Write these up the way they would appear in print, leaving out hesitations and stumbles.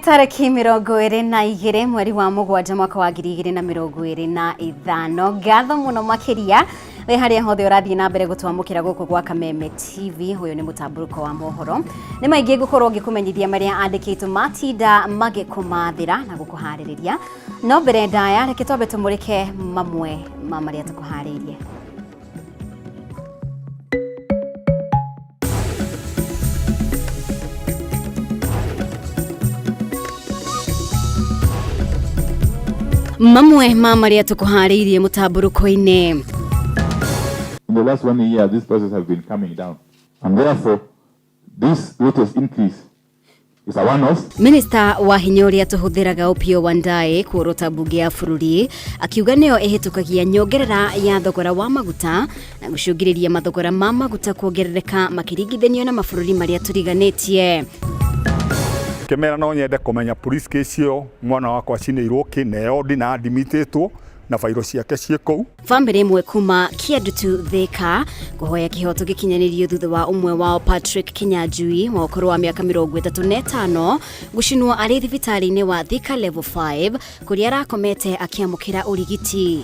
Tarĩki 22 mweri wa 7 mwaka wa 2025. Ngatho mũno makĩria wĩ harĩa hothe ũrathiĩ na mbere gũtwamũkĩra gũkũ gwa Kameme TV. Ũyũ nĩ mũtambũrũko wa mohoro. Nĩ maingĩ ngũkorwo ngĩkũmenyithia marĩa andĩkĩtwo matinda magĩkũmathĩra na gũkũharĩrĩria. No mbere ndaya reke twambe tũmũrĩke mamwe ma marĩa tũkũharĩirie. Mamwe ma marĩa tũkũharĩirie mũtambũrũko-inĩ. In the last 1 year, these prices have been coming down. And therefore, this latest increase is a one-off. Minista wa hinya ũrĩa tũhũthĩraga Opiyo Wandayi kuorota mbunge ya bũrũri akiuga nĩyo ĩhĩtũkagia nyongerera ya thogora wa maguta na gũcũngĩrĩria mathogora ma maguta kuongerereka makĩringithanio na mabũrũri marĩa tũriganĩtie. Kĩmera no nyende kũmenya police case ĩyo mwana wakwa acinĩirwo kĩ na ĩyo ndina admitĩtwo na bairo ciake ciĩ kũu. Bamĩrĩ ĩmwe kuma Kĩandutu Thika kũhoya kĩhoto gĩkinyanĩrio thutha wa ũmwe wao Patrick Kinyanjui wa ũkũrũ wa mĩaka 35 gũcinwo arĩ thibitarĩ-inĩ wa Thika Level 5 kũrĩa arakomete akĩamũkĩra ũrigiti.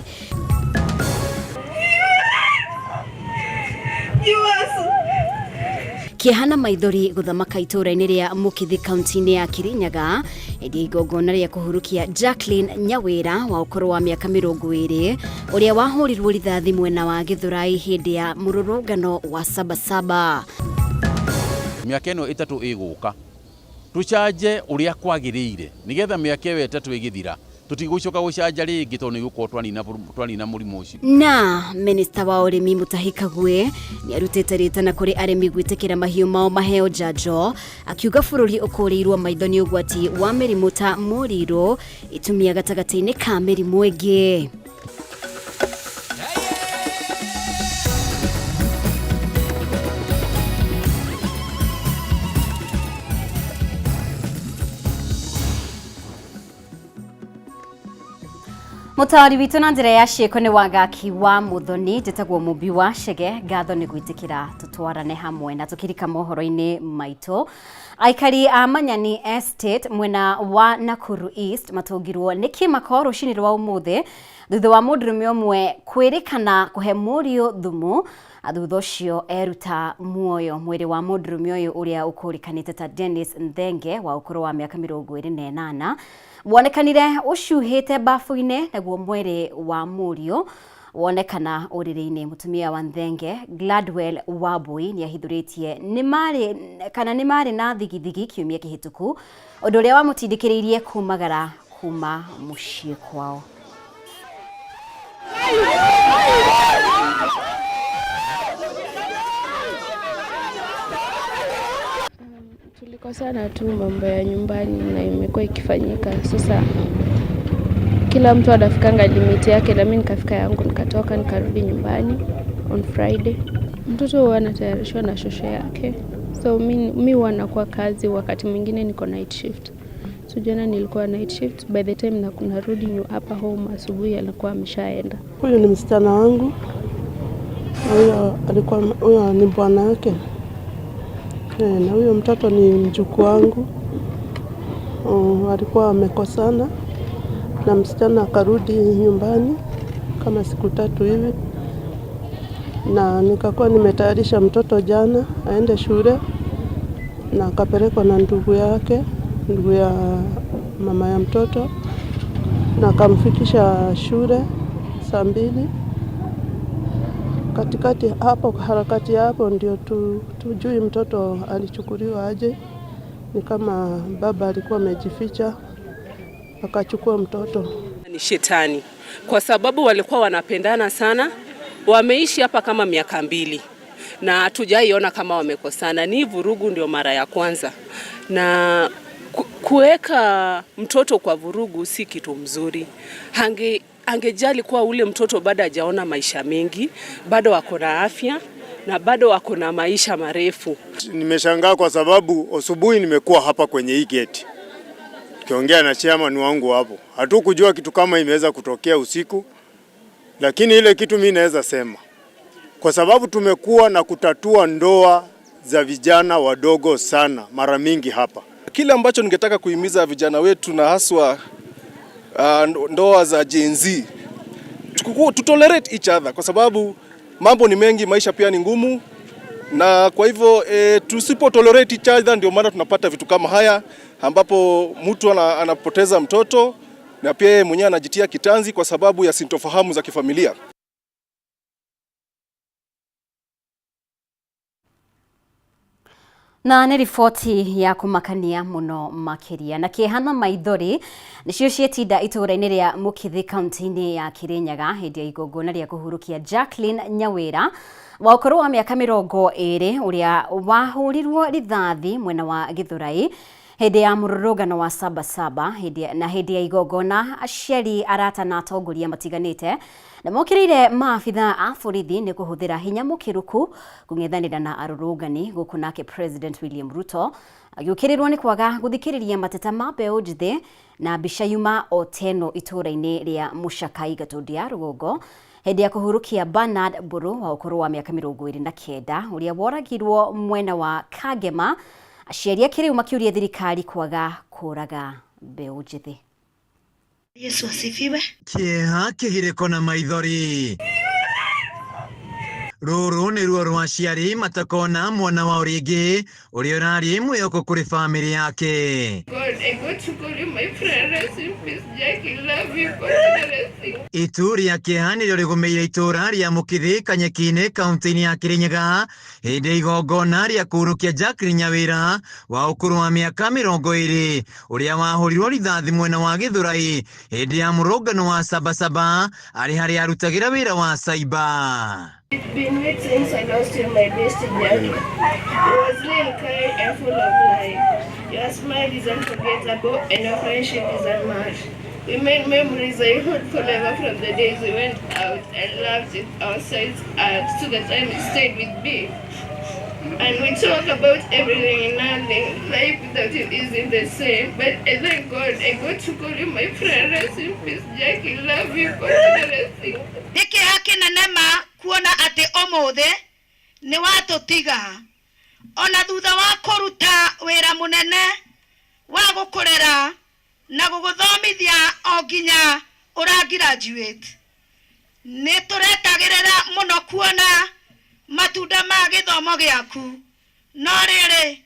Kĩeha na maithori gũthamaka itũũra-inĩ rĩa Mũkithi kaunti-inĩ ya Kirinyaga hĩndĩ ya igongona rĩa kũhurukia Jacqueline Nyawĩra wa ũkũrũ wa mĩaka 20 ũrĩa wahũrirwo rithathi mwena wa Gĩthũrai hĩndĩ ya mũrũrũngano wa Sabasaba. Mĩaka ĩno 3 ĩgũka tũcanje ũrĩa kwagĩrĩire nĩgetha mĩaka ĩyo 3 ĩgĩthira tũtigũcoka gũcanja rĩngĩ tondũ nĩ gũkorwo twanina mũrimũ ũcio. Na minista wa ũrĩmi Mutahi Kagwe nĩ arutĩte rĩtana kũrĩ arĩmi gwĩtĩkĩra mahiũ mao maheo njanjo, akiuga bũrũri ũkũrĩirwo maitho nĩ ũgwati wa mĩrimũ ta mũrirũ, itumia gatagatĩ-inĩ ka mĩrimũ ĩngĩ. Mũtaũri witũ na njĩra ya ciĩko nĩ Wangaki wa Mũthoni, njĩtagwo Mũmbi wa Chege. Ngatho nĩ gwĩtĩkĩra tũtwarane hamwe na tũkĩrika mohoro-inĩ maitũ. Aikari a Manyani Estate mwena wa Nakuru East matũngirwo nĩ kĩmako rũcinĩ rwa ũmũthĩ thutha wa mũndũrũme ũmwe kwĩrĩkana kũhe mũriũ thumu thutha ũcio eruta muoyo. Mwĩrĩ wa mũndũrũme ũyũ ũrĩa ũkũrĩkanĩte ta Dennis Nthenge wa ũkũrũ wa mĩaka 28 wonekanire ũcuhĩte bafu-inĩ, naguo mwĩrĩ wa mũriũ wonekana ũrĩrĩ-inĩ. Mũtumia wa Nthenge Gladwell Wambui nĩ ahithũrĩtie nĩ marĩ kana nĩ marĩ na thigithigi kiumia kĩhĩtũku, ũndũ ũrĩa wamũtindĩkĩrĩirie kumagara kuma mũciĩ kwao. Tulikosana tu mambo ya nyumbani na imekuwa ikifanyika. Sasa kila mtu anafikanga limit yake, na mimi nikafika yangu nikatoka nikarudi nyumbani on Friday. Mtoto huwa anatayarishwa na shosho yake. So mi huwa nakuwa kazi, wakati mwingine niko night shift. So jana nilikuwa night shift, by the time narudi hapa home asubuhi alikuwa ameshaenda. Huyu ni msichana wangu. Huyo alikuwa, huyo ni bwana yake. Na huyo mtoto ni mjukuu wangu. Alikuwa amekosana na msichana akarudi nyumbani kama siku 3 hivi. Na nikakuwa nimetayarisha mtoto jana aende shule na akapelekwa na ndugu yake, ndugu ya mama ya mtoto, na akamfikisha shule saa 2. Katikati hapo, harakati hapo ndio tujui mtoto alichukuliwa aje. Ni kama baba alikuwa amejificha akachukua mtoto. Ni shetani kwa sababu walikuwa wanapendana sana, wameishi hapa kama miaka 2 na hatujaiona kama wamekosana. Ni vurugu ndio mara ya kwanza, na kuweka mtoto kwa vurugu si kitu mzuri. Angejali kuwa ule mtoto bado hajaona maisha mengi, bado ako na afya na bado ako na maisha marefu. Nimeshangaa kwa sababu asubuhi nimekuwa hapa kwenye hii gate tukiongea na chairman wangu hapo. Hatukujua kitu kama imeweza kutokea usiku, lakini ile kitu mimi naweza sema, kwa sababu tumekuwa na kutatua ndoa za vijana wadogo sana mara mingi hapa. Kile ambacho ningetaka kuhimiza vijana wetu na haswa ndoa za Gen Z, to tolerate each other kwa sababu mambo ni mengi, maisha pia ni ngumu, na kwa hivyo tusipo tolerate each other ndio maana tunapata vitu kama haya ambapo mtu anapoteza mtoto na pia yeye mwenyewe anajitia kitanzi kwa sababu ya sintofahamu za kifamilia. Na nĩ riboti ya kũmakania mũno makĩria na kĩeha na maithori nĩcio cietinda itũũra-inĩ rĩa Mũkĩthĩ kaunti-inĩ ya Kĩrĩnyaga hĩndĩ ya igongona rĩa kũhurũkia Jacqueline Nyawĩra wa ũkũrũ wa mĩaka 20 ũrĩa wahũrirwo rithathi mwena wa Gĩthũrai hĩndĩ ya mũrũrũngano wa Sabasaba. Na hĩndĩ ya igongona aciari, arata na atongoria matiganĩte na mokĩrĩire maabitha a borithi nĩ kũhũthĩra hinya mũkĩrũku kũng'ethanĩra na arũrũngani, gũkũ nake President William Ruto agĩũkĩrĩrwo nĩ kwaga gũthikĩrĩria mateta ma mbeũ njĩthĩ. Na mbica yuma o teno itũũra-inĩ rĩa Mũcakai Gatũndũ ya rũgongo hĩndĩ ya kũhurũkia Bernard Mbũrũ wa ũkũrũ wa mĩaka 29 ũrĩa woragirwo mwena wa Kangema, aciari a kĩrĩu makĩũria thirikari kwaga kũraga mbeũ njĩthĩ. Yesu asifiwe. Kĩeha, kĩgirĩko na maithori, rũrũ nĩ ruo rwa aciari matakona mwana wao rĩngĩ ũrĩa ũrarĩ mwĩhoko kũrĩ bamĩrĩ yake. God, I got to call you my friend. Rest in peace, Jackie. Love you. God bless you. Itu rĩa kĩeha nĩrĩo rĩgũmĩire itũũra rĩa Mũkĩthĩ Kanyeki-inĩ kaunti-inĩ ya Kĩrĩnyaga hĩndĩ ya igongona rĩa kũhurũkia Jacqueline Nyawĩra wa ũkũrũ wa mĩaka 20 ũrĩa wahũrirwo rithathi mwena wa Gĩthũrai hĩndĩ ya mũrũngano wa Sabasaba arĩ harĩa arutagĩra wĩra wa cyber. It's been weeks since I lost you, my bestie Jackie. You was real kind and full of life. Your smile is unforgettable and your friendship is unmatched. We made memories I hold forever from the days we went out and laughed it ourselves out to the time you stayed with me. And we talk about everything and nothing. Life without you isn't the same. But I thank God I got to call you my friend. Rest in peace, Jackie. Love you. God bless you. Nĩ kĩeha kĩnene ma kuona atĩ ũmũthĩ nĩ watũtiga ona thutha wa kũruta wĩra mũnene wa gũkũrera na gũgũthomithia o nginya ũra graduate. Nĩ tũretagĩrĩra mũno kuona matunda ma gĩthomo gĩaku, no rĩrĩ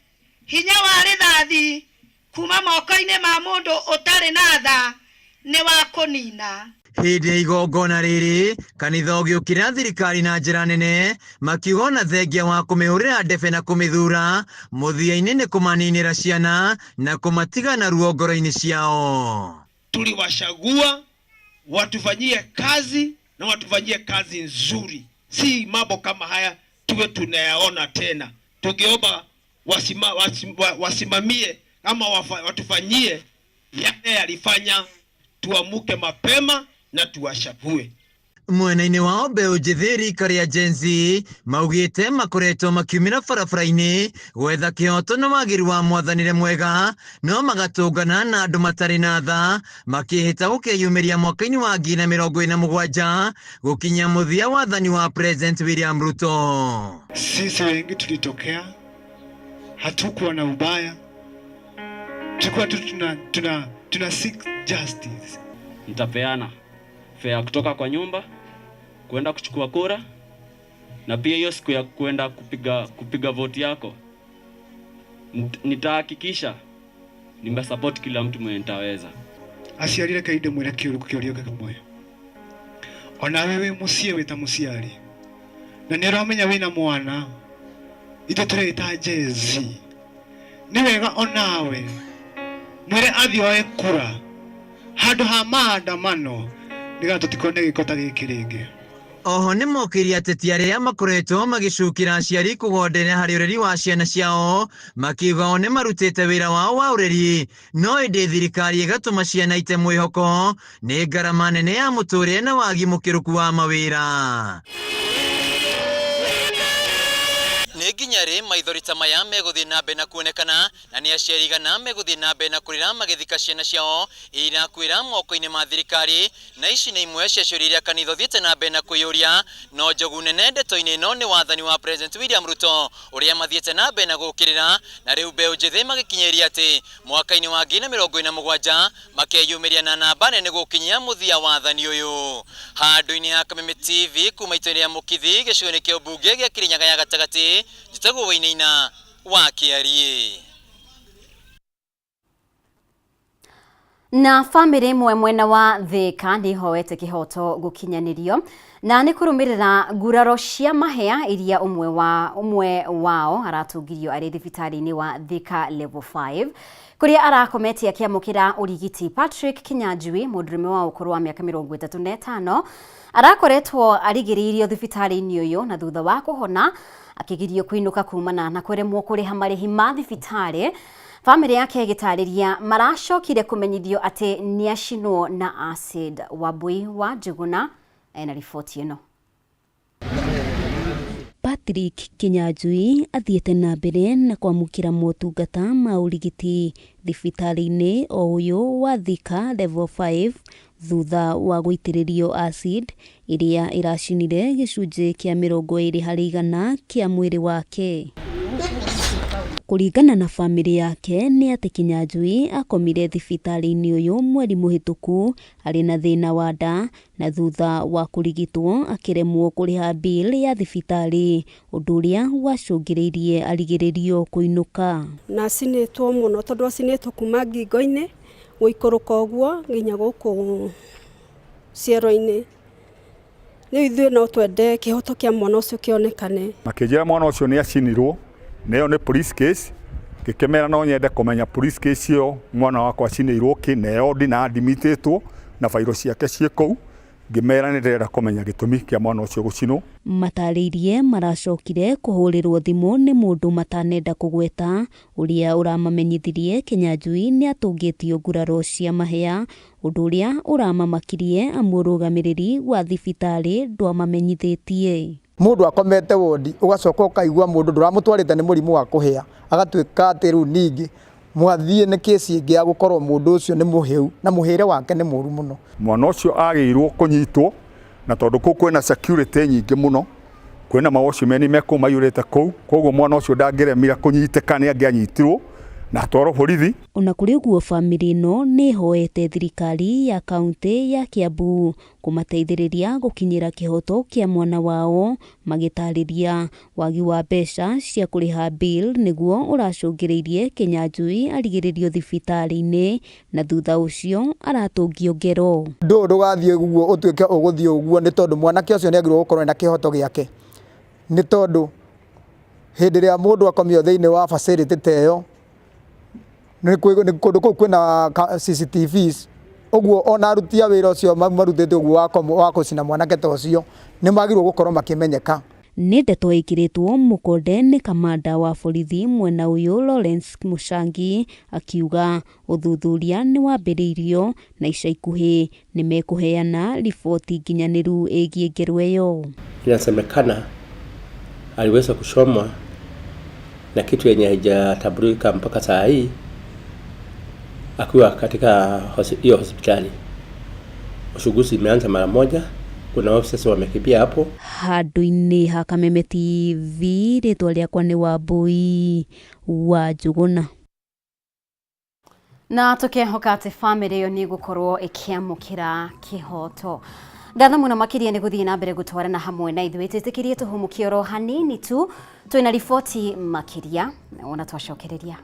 hinya wa rithathi kuma moko-inĩ ma mũndũ ũtarĩ na tha nĩ wa kũnina. Hĩndĩ ya igongona rĩrĩ kanitha ũgĩũkĩrĩra thirikari na njĩra nene makiuga ona thengia wa kũmĩhũrĩra ndebe na kũmĩthura mũthia-inĩ nĩ kũmaninĩra ciana na kũmatiga na ruo ngoro-inĩ ciao. Tuliwachagua watufanyie kazi na watufanyie kazi nzuri, si mambo kama haya tuwe tunayaona tena. Tungeomba wasimamie ama watufanyie yale yalifanya tuamuke mapema na tuwashavue. Mwena-inĩ wao mbeũ njĩthĩ rika rĩa Gen Z maugĩte makoretwo makiumĩra barabara-inĩ gwetha kĩhoto na wagĩrĩru wa mwathanĩre mwega, no magatũngana na andũ matarĩ na tha makĩhĩta gũkeyumĩria mwaka-inĩ wa 2027 gũkinya mũthia wathani wa President William Ruto. Sisi wengi tulitokea, hatukuwa na ubaya, tulikuwa tu tuna seek justice. Nitapeana fare kutoka kwa nyumba kwenda kuchukua kura, na pia hiyo siku ya kwenda kupiga vote yako nitahakikisha nimesupport kila mtu mwenye nitaweza. Aciari reke ndĩmwĩre kĩũria kĩmwe, ona we wĩ mũciĩ wĩ ta mũciari na nĩ ũramenya wĩna mwana, ithuĩ tũreĩta Gen Z, nĩ wega onawe mwĩre athiĩ oe kura handũ ha maandamano nĩgetha tũtikone gĩko ta gĩkĩ rĩngĩ. Oho nĩ mokĩria ateti arĩa makoretwo magĩcukĩra aciari kũgonderera harĩ ũreri wa ciana ciao makiuga o nĩ marutĩte wĩra wao wa ũreri, no ĩndĩ thirikari ĩgatũma ciana ite mwĩhoko nĩ ngarama nene ya mũtũrĩre na wagi mũkĩrũku wa mawĩra. Nĩ Nĩ nginya rĩ maithori ta maya megũthiĩ na mbere na kuonekana, na nĩ aciari igana megũthiĩ na mbere na kũrĩra magĩthika ciana ciao irakuĩra moko-inĩ ma thirikari? Na ici nĩ imwe cia ciũria iria kanitha ũthiĩte na mbere na kwĩyũria. No njogu nene ndeto-inĩ ĩno nĩ wathani wa President William Ruto ũrĩa mathiĩte na mbere na gũũkĩrĩra, na rĩu mbeũ njĩthĩ magĩkinyĩria atĩ mwaka-inĩ wa 2027 makeyumĩria na namba nene gũkinyia mũthia wathani ũyũ. Handũ-inĩ ha Kameme TV kuma itũra rĩa Mũkithi gĩcigo-inĩ kĩa ũmbunge gĩa Kĩrĩnyaga ya gatagatĩ, njĩtagwo Wainaina wa Kĩariĩ. Na bamĩrĩ ĩmwe mwena wa Thĩka nĩ ihoete kĩhoto gũkinyanĩrio na nĩ kũrũmĩrĩra nguraro cia mahĩa iria ũmwe wa ũmwe wao aratungirio arĩ thibitarĩ-inĩ wa Thika Level 5 kũrĩa arakomete akĩamũkĩra ũrigiti. Patrick Kinyanjui, mũndũrũme wa ũkũrũ wa mĩaka 35, arakoretwo arigĩrĩirio thibitarĩ-inĩ ũyũ na thutha wa kũhona akĩgirio kũinũka kumana na kũremwo kũrĩha marĩhi ma thibitarĩ. Bamĩrĩ yake ĩgĩtarĩria maracokire kũmenyithio atĩ nĩacinwo na acid. Wambui wa Njuguna ena riboti ĩno. Patrick Kinyanjui athiĩte na mbere na kwamũkĩra motungata ma ũrigiti thibitarĩ-inĩ o ũyũ wa Thika Level 5 thutha wa gũitĩrĩrio acid ĩrĩa ĩracinire gĩcunjĩ kĩa 20% kĩa mwĩrĩ wake. Kũringana na bamĩrĩ yake nĩ atĩ Kinyanjui akomire thibitarĩ-inĩ ũyũ mweri mũhĩtũku arĩ na thĩna wa nda na thutha wa kũrigitwo akĩremwo kũrĩha bill ya thibitarĩ, ũndũ ũrĩa wacũngĩrĩirie arigĩrĩrio kũinũka. Na acinĩtwo mũno tondũ acinĩtwo kuma ngingo-inĩ gũikũrũka ũguo nginya gũkũ ciero-inĩ. Rĩu ithuĩ no twende kĩhoto kĩa mwana ũcio kĩonekane. Makĩnjĩra mwana ũcio nĩ acinirwo, na ĩyo nĩ police case. Ngĩkĩmera no nyende kũmenya police case ĩyo mwana wakwa acinĩirwo kĩ, na ĩyo ndina admitĩtwo na bairo ciake ciĩ kũu. Ngĩmera nĩ ndĩrenda kũmenya gĩtũmi kĩa mwana ũcio gũcinwo. Matarĩirie maracokire kũhũrĩrwo thimũ nĩ mũndũ matanenda kũgweta ũrĩa ũramamenyithirie Kinyanjui nĩ atũngĩtio nguraro cia mahĩa, ũndũ ũrĩa ũramamakirie amu ũrũgamĩrĩri wa thibitarĩ ndwamamenyithĩtie. Mũndũ akomete wodi ũgacoka ũkaigua mũndũ ndũramũtwarĩte nĩ mũrimũ wa kũhĩa, agatuĩka atĩ rĩu ningĩ mwathiĩ nĩ kĩci ĩngĩ ya gũkorwo mũndũ ũcio nĩ mũhĩu na mũhĩre wake nĩ mũru mũno. Mwana ũcio agĩirwo kũnyitwo, na tondũ kũu kwĩna security nyingĩ mũno, kwĩna mawatchman me kũu maiyũrĩte kũu, koguo mwana ũcio ndangĩremire kũnyitĩka, nĩ angĩanyitirwo na atwarwo borithi. Ona kũrĩ ũguo bamĩrĩ ĩno nĩ ĩhoete thirikari ya kaunti ya Kiambu kũmateithĩrĩria gũkinyĩra kĩhoto kĩa mwana wao, magĩtarĩria wagi wa mbeca cia kũrĩha bill nĩguo ũracũngĩrĩirie Kinyanjui arigĩrĩrio thibitarĩ-inĩ na thutha ũcio aratũngio ngero. Ũndũ ũyũ ndũgathiĩ ũguo ũtuĩke ũgũthiĩ ũguo, nĩ tondũ mwanake ũcio nĩ agĩrĩirwo gũkorwo ena kĩhoto gĩake, nĩ tondũ hĩndĩ ĩrĩa mũndũ akomio thĩinĩ wa facility ta ĩyo, kũndũ kũu kwĩna CCTVs, ũguo ona aruti a wĩra ũcio marutĩte ũguo wa gũcina mwanake ta ũcio nĩ magĩrĩirwo gũkorwo makĩmenyeka. Nĩ ndeto ĩkĩrĩtwo mũkonde nĩ kamanda wa borithi mwena ũyũ Lawrence Muchangi akiuga ũthuthuria nĩ wambĩrĩirio na ica ikuhĩ nĩ mekũheana riboti nginyanĩru ĩgiĩ ngero ĩyo. Inasemekana aliweza kuchomwa na kitu yenye haijatambulika mpaka saa hii akiwa katika hiyo hospitali. Uchunguzi imeanza mara moja, kuna officers wamekimbia hapo. Handũ-inĩ ha Kameme TV, rĩtwa rĩakwa nĩ Wambui wa Njũgũna. Na tũkehoka atĩ bamĩrĩ ĩyo nĩ ĩgũkorwo ĩkĩamũkĩra kĩhoto. Ngatho mũno makĩria nĩ gũthiĩ na mbere gũtwarana hamwe na ithuĩ. Twĩtĩkĩrie tũhũmũkie oro hanini tu, twĩna riboti makĩria ona twacokereria.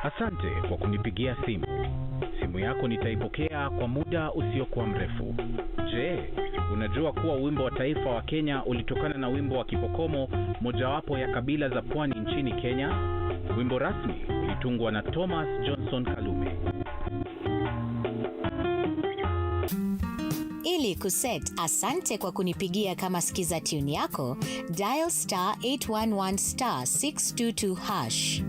Asante kwa kunipigia simu. Simu yako nitaipokea kwa muda usiokuwa mrefu. Je, unajua kuwa wimbo wa taifa wa Kenya ulitokana na wimbo wa Kipokomo, mojawapo ya kabila za pwani nchini Kenya? Wimbo rasmi ulitungwa na Thomas Johnson Kalume. Ili kuset asante kwa kunipigia kama skiza tune yako, dial star 811 star 622 hash.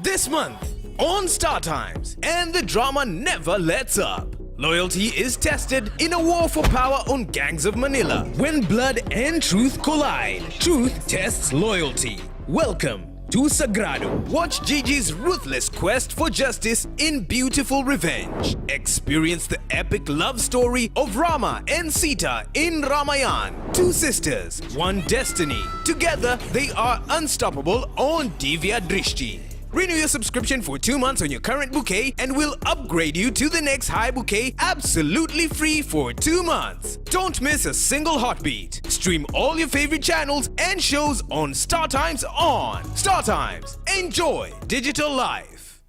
This month on Star Times, and the drama never lets up. Loyalty is tested in a war for power on Gangs of Manila. When blood and truth collide, truth tests loyalty. Welcome to Sagrado. Watch Gigi's ruthless quest for justice in beautiful revenge. Experience the epic love story of Rama and Sita in Ramayan. Two sisters, one destiny. Together, they are unstoppable on Divya Drishti. Renew your subscription for 2 months on your current bouquet and we'll upgrade you to the next high bouquet absolutely free for 2 months. Don't miss a single heartbeat. Stream all your favorite channels and shows on Star Times On. Star Times. Enjoy digital life.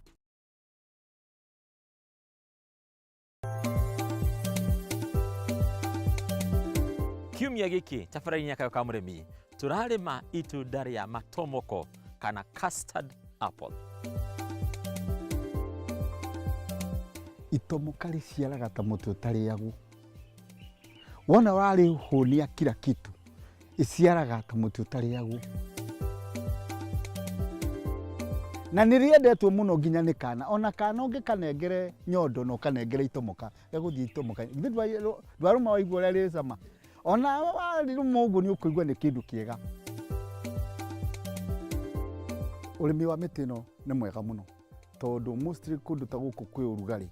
Kiumia gĩkĩ tabarĩra-inĩ ya Kayũ ka Mũrĩmi tũrarĩma itunda rĩa matomoko kana custard apple. Itomoka rĩciaraga ta mũtĩ ũtarĩagwo. Wona warĩhũnia kila kitu, ĩciaraga ta mũtĩ ũtarĩagwo. Na nĩ rĩendetwo mũno nginya nĩ kana. Ona kana ũngĩkanengere nyondo na ũkanengere itomoka, gegũthiĩ itomoka. Githĩ ndwarũma waigua ũrĩa rĩ cama? Ona warĩrũma ũguo nĩ ũkũigua nĩ kĩndũ kĩega. Ũrĩmi wa mĩtĩ ĩno nĩ mwega mũno tondũ mostly kũndũ ta gũkũ kwĩ ũrugarĩ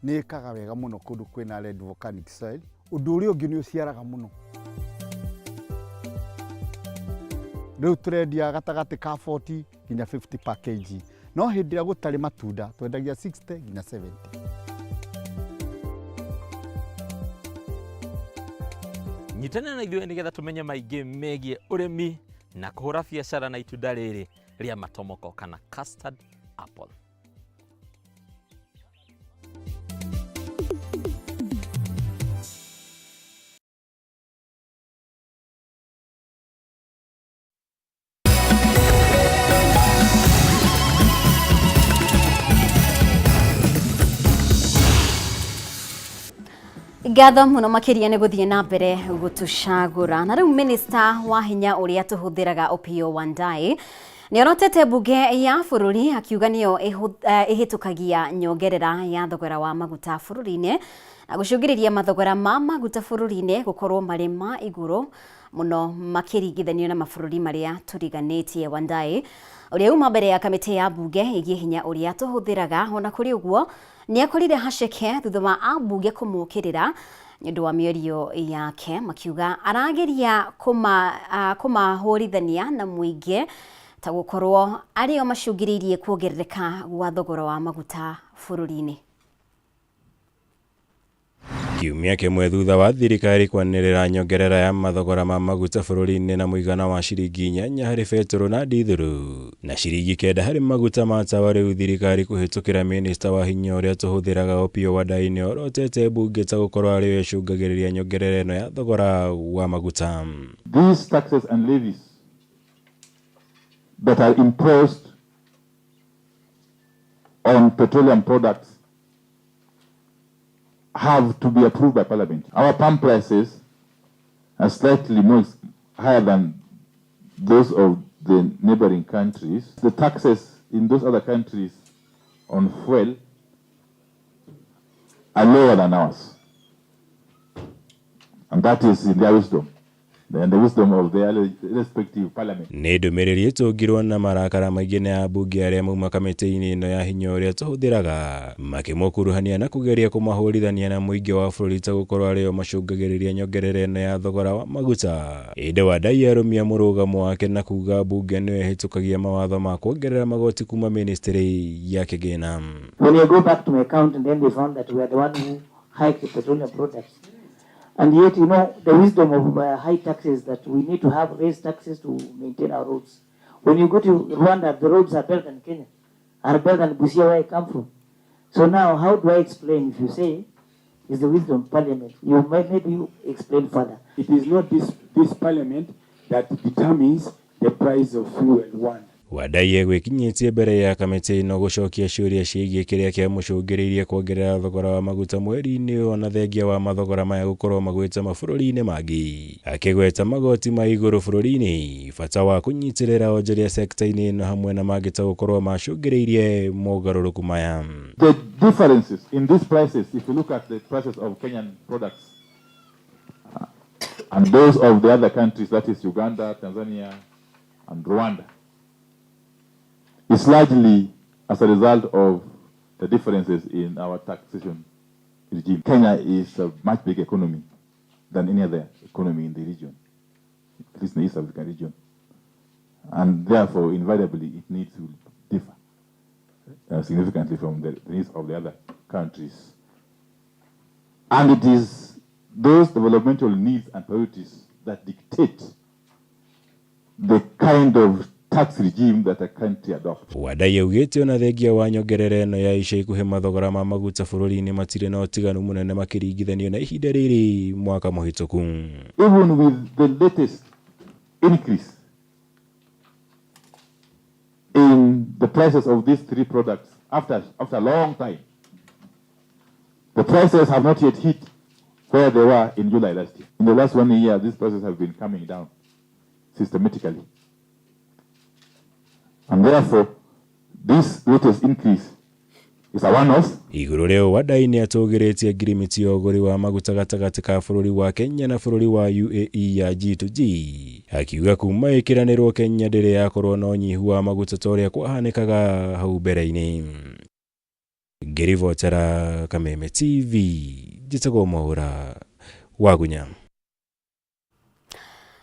nĩ ĩkaga wega mũno kũndũ kwĩna red volcanic soil. Ũndũ ũrĩa ũngĩ nĩ ũciaraga mũno. Rĩu tũrendia gatagatĩ ka 40 nginya 50 per kg. No hĩndĩ ĩrĩa gũtarĩ matunda twendagia 60 nginya 70. Nyitanĩra na ithuĩ nĩgetha tũmenye maingĩ megiĩ ũrĩmi na kũhũra biacara na itunda rĩrĩ rĩa matomoko kana custard apple. Ngatho muno makiria nĩ gũthiĩ na mbere gũtũcagũra. Na rĩu minista wa hinya ũrĩa tũhũthĩraga Opiyo Wandayi nĩorotete mbunge ya bũrũri akiuga nĩyo ĩhĩtũkagia nyongerera ya thogora wa maguta bũrũri-inĩ na gũcũngĩrĩria mathogora ma maguta bũrũri-inĩ gũkorwo marĩ ma igũrũ mũno makĩringithanio na mabũrũri marĩa tũriganĩtie. Wandayi ũrĩa uma mbere ya kamĩtĩ ya mbunge ĩgiĩ hinya ũrĩa tũhũthĩraga, ona kũrĩ ũguo nĩ akorire haceke thutha wa ambunge kũmũkĩrĩra nĩ ũndũ wa mĩario yake, makiuga arageria kũmahũrithania na mũingĩ ta gũkorwo arĩo macũngĩrĩirie kuongerereka gwa thogora wa maguta bũrũri-inĩ. Kiumia kĩmwe thutha wa thirikari kwanĩrĩra nyongerera ya mathogora ma maguta bũrũri-inĩ na mũigana wa ciringi 8 harĩ betũrũ na ndithũrũ na ciringi 9 harĩ maguta ma tawa, rĩu thirikari kũhĩtũkĩra minista wa hinya ũrĩa tũhũthĩraga Opiyo Wandayi nĩorotete mbunge ta gũkorwo arĩo ĩcũngagĩrĩria nyongerera ĩno ya thogora wa maguta. These taxes and levies that are imposed on petroleum products have to be approved by Parliament. Our pump prices are slightly more higher than those of the neighboring countries. The taxes in those other countries on fuel are lower than ours. And that is in their wisdom and the wisdom of their respective parliament. Nĩ ndũmĩrĩri ĩtũngirwo na marakara maingĩ nĩ ambunge arĩa mauma kamĩtĩ-inĩ ĩno ya hinya ũrĩa tũhũthĩraga, makĩmũkuruhania na kũgeria kũmahũrithania na mũingĩ wa bũrũri ta gũkorwo arĩo macũngagĩrĩria nyongerera ĩno ya thogora wa maguta. Ĩndĩ Wandayi arũmia mũrũgamo wake na kuga mbunge nĩyo ĩhĩtũkagia mawatho ma kuongerera magoti kuma ministry ya kĩgĩna. When I go back to my account and then they found that we are the one who hiked the petroleum products. And yet, the wisdom of high taxes that we need to have raised taxes to maintain our roads. When you go to Rwanda, the roads are better than Kenya, are better than Busia, where I come from. So now, how do I explain if you say is the wisdom of parliament? You might maybe you explain further. It is not this parliament that determines the price of fuel, one. Wandayi egwĩkinyĩtie mbere ya kamĩtĩ ĩno gũcokia ciũria ciĩgiĩ kĩrĩa kĩamũcũngĩrĩirie kuongerera thogora wa maguta mweri-inĩ ũyũ ona thengia wa mathogora maya gũkorwo magwĩte mabũrũri-inĩ mangĩ, akĩgweta magoti ma igũrũ bũrũri-inĩ, bata wa kũnyitĩrĩra onjoria sekta-inĩ ĩno hamwe na mangĩ ta gũkorwo macũngĩrĩirie mogarũrũku maya. The differences in these prices, if you look at the prices of Kenyan products and those of the other countries, that is Uganda, Tanzania, and Rwanda, is largely as a result of the differences in our taxation regime. Kenya is a much bigger economy than any other economy in the region, at least in the East African region. And therefore, invariably, it needs to differ significantly from the needs of the other countries. And it is those developmental needs and priorities that dictate the kind of tax regime that a country adopts. Wandayi augĩte ona thengia wa nyongerera ĩno ya ica ikuhĩ mathogora ma maguta bũrũri-inĩ matirĩ na ũtiganu mũnene makĩringithanio na ihinda rĩrĩ mwaka mũhĩtũku. Even with the latest increase in the prices of these three products after a long time, the prices have not yet hit where they were in July last year. In the last 1 year, these prices have been coming down systematically. And therefore, this latest increase is a one-off. Igũrũ rĩa ũũ Wandayi nĩatũgĩrĩtie ngirimiti ya ũgũri wa maguta gatagatĩ ka bũrũri wa Kenya na bũrũri wa UAE ya G2G, akiuga kuma ĩkĩranĩrwo Kenya ndĩrĩ yakorwo na ũnyihu wa maguta ta ũrĩa kwahanĩkaga hau mbere-inĩ. Ngĩribotera Kameme TV, njĩtagwo Mwaũra Wagunya.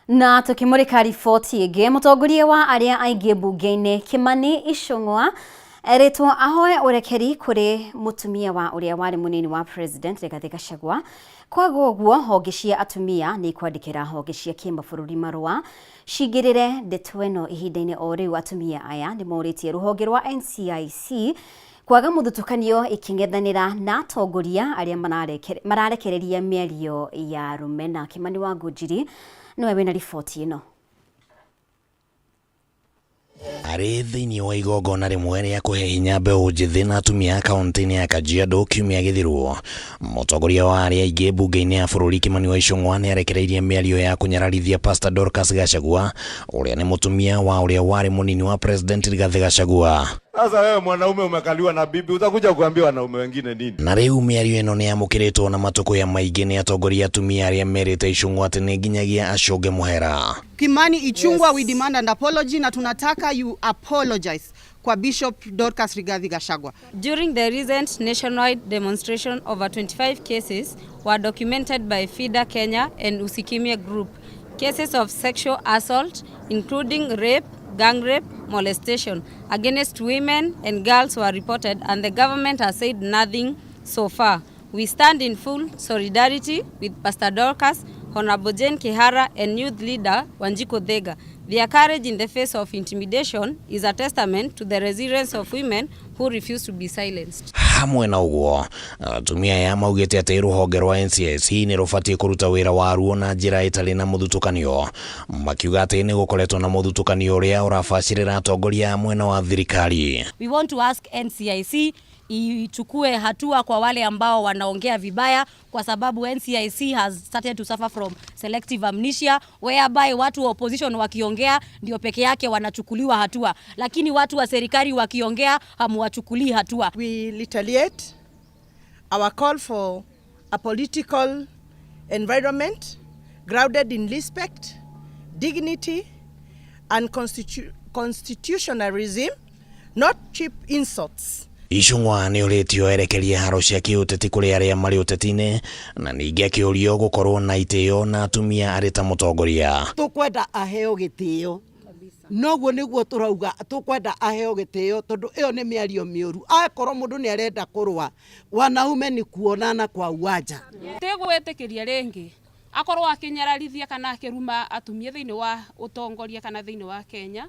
Na tukimurika riboti ĩngĩ, mũtongoria wa arĩa aingĩ mbunge-inĩ Kimani Ichung'wa erĩtwo ahoe ũrekeri kũrĩ mũtumia wa ũrĩa warĩ mũnini wa president Rigathĩ Gachagua. Kwaga ũguo honge cia atumia nĩ ikwandĩkĩra honge cia kĩmabũrũri marũa cingĩrĩre ndeto ĩno ihinda-inĩ o rĩu. Atumia aya nĩ morĩtie rũhonge rwa NCIC kwaga mũthutũkanio ikĩng'ethanĩra na atongoria arĩa mararekereria mĩario ya rũmena. Kimani wa Ngũnjiri nĩwe wĩna riboti ĩno. Arĩ thĩinĩ wa igongona rĩmwe rĩa kũhe hinya mbeũ njĩthĩ na atumia kaunti-inĩ ya Kajiado kiumia gĩthiru, mũtongoria wa arĩa aingĩ mbunge-inĩ ya bũrũri Kimani wa Ichung'wa nĩarekereirie mĩario ya kũnyararithia Pastor Dorcas Gachagua ũrĩa nĩ mũtumia wa ũrĩa warĩ mũnini wa President Rigathĩ Gachagua. Sasa wewe mwanaume umekaliwa na bibi, utakuja kuambia wanaume wengine nini? Na rĩu mĩario ĩno nĩyamũkĩrĩtwo na matũkũya maingĩ nĩ atongoria atumia arĩa merĩte Ichung'wa atĩ nĩ nginyagia acũnge mũhera. Kimani Ichung'wa, we demand an apology na tunataka you apologize kwa Bishop Dorcas Rigathi Gachagua. During the recent nationwide demonstration, over 25 cases were documented by FIDA Kenya and Usikimye Group. Cases of sexual assault, including rape, gang rape, molestation against women and girls were reported, and the government has said nothing so far. We stand in full solidarity with Pastor Dorcas, Honorable Jane Kihara, and youth leader Wanjiku Thega. Their courage in the face of intimidation is a testament to the resilience of women who refuse to be silenced. Hamwe na ũguo, atumia aya maugĩte atĩ rũhonge rwa NCIC nĩ rũbatiĩ kũruta wĩra waruo na njĩra ĩtarĩ na mũthutũkanio, makiuga atĩ nĩ gũkoretwo na mũthutũkanio ũrĩa ũrabacĩrĩra atongoria a mwena wa thirikari. We want to ask NCIC ichukue hatua kwa wale ambao wanaongea vibaya, kwa sababu NCIC has started to suffer from selective amnesia whereby watu wa opposition wakiongea ndio peke yake wanachukuliwa hatua, lakini watu wa serikali wakiongea hamuwachukulii hatua. We retaliate our call for a political environment grounded in respect, dignity and constitutionalism, not cheap insults. Ichung'wa nĩ ũrĩtio erekerie haro cia kĩũteti kũrĩ arĩa marĩ ũteti-inĩ na ningĩ akĩũrio gũkorwo na itĩo na atumia arĩ ta mũtongoria. Tũkwenda aheo gĩtĩo, noguo nĩguo tũrauga, tũkwenda aheo gĩtĩo tondũ ĩyo nĩ mĩario mĩũru. Akorwo mũndũ nĩ arenda kũrũa, wanaume ni kuonana kwa uwanja. Tigwĩtĩkĩria rĩngĩ akorwo akĩnyararithia kana akĩruma atumia thĩinĩ wa ũtongoria kana thĩinĩ wa Kenya.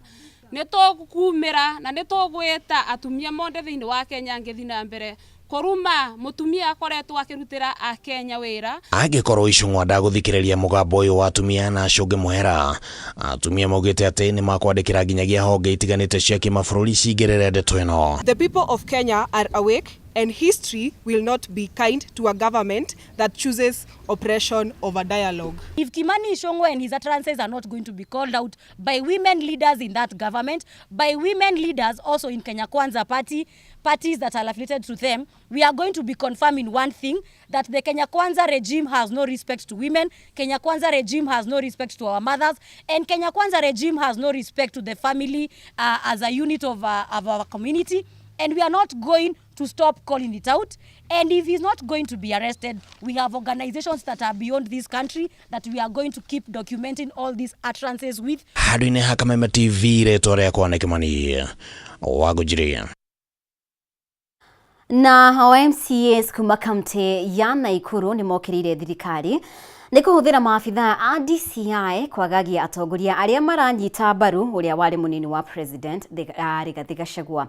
Nĩ tũkumĩra na nĩ tũgwĩta atumia monde thĩinĩ wa Kenya ngĩthiĩ na mbere Kuruma mutumia akoretwo akirutira akenya wira. Angĩkorwo Ichung'wa ndagũthikĩrĩria mũgambo ũyũ wa atumia na acũnge mũhera, atumia maugĩte atĩ nĩ makwandĩkĩra nginyagia honge itiganĩte cia kĩmabũrũri cingĩrĩre ndeto ĩno. The people of Kenya are awake and history will not be kind to a government that chooses oppression over dialogue. If Kimani Ichung'wa and his utterances are not going to be called out by women leaders in that government, by women leaders also in Kenya Kwanza party, parties that are affiliated to them, we are going to be confirming one thing, that the Kenya Kwanza regime has no respect to women, Kenya Kwanza regime has no respect to our mothers, and Kenya Kwanza regime has no respect to the family as a unit of our community. And we are not going to stop calling it out. And if he's not going to be arrested, we have organizations that are beyond this country that we are going to keep documenting all these utterances with. Handũ-inĩ ha Kameme TV, rĩtwa rĩakwa nĩ Kĩmani wa Ngũnjiri. Na o MCAs kuma kaunti ya Nakuru nĩ mokĩrĩire thirikari nĩ kũhũthĩra maabithaa a DCI kwagagia atongoria arĩa maranyita mbaru ũrĩa warĩ mũnini wa president Rigathi Gachagua.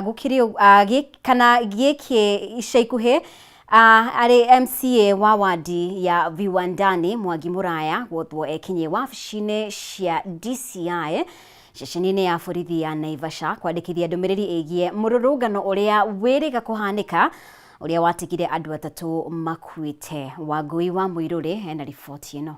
Gũkĩrĩ kana gĩkĩ ica ikuhĩ arĩ MCA wa wadi ya Viwandani Mwangi Muraya gwothwo ekinyie wabici-inĩ cia DCI ceceni-inĩ ya borithi ya Naivasha kwandĩkithia ndũmĩrĩri ĩgiĩ mũrũrũngano ũrĩa wĩrĩga kũhanĩka ũrĩa watigire andũ atatũ makuĩte. Wangũi wa Mũirũrĩ ena riboti ĩno.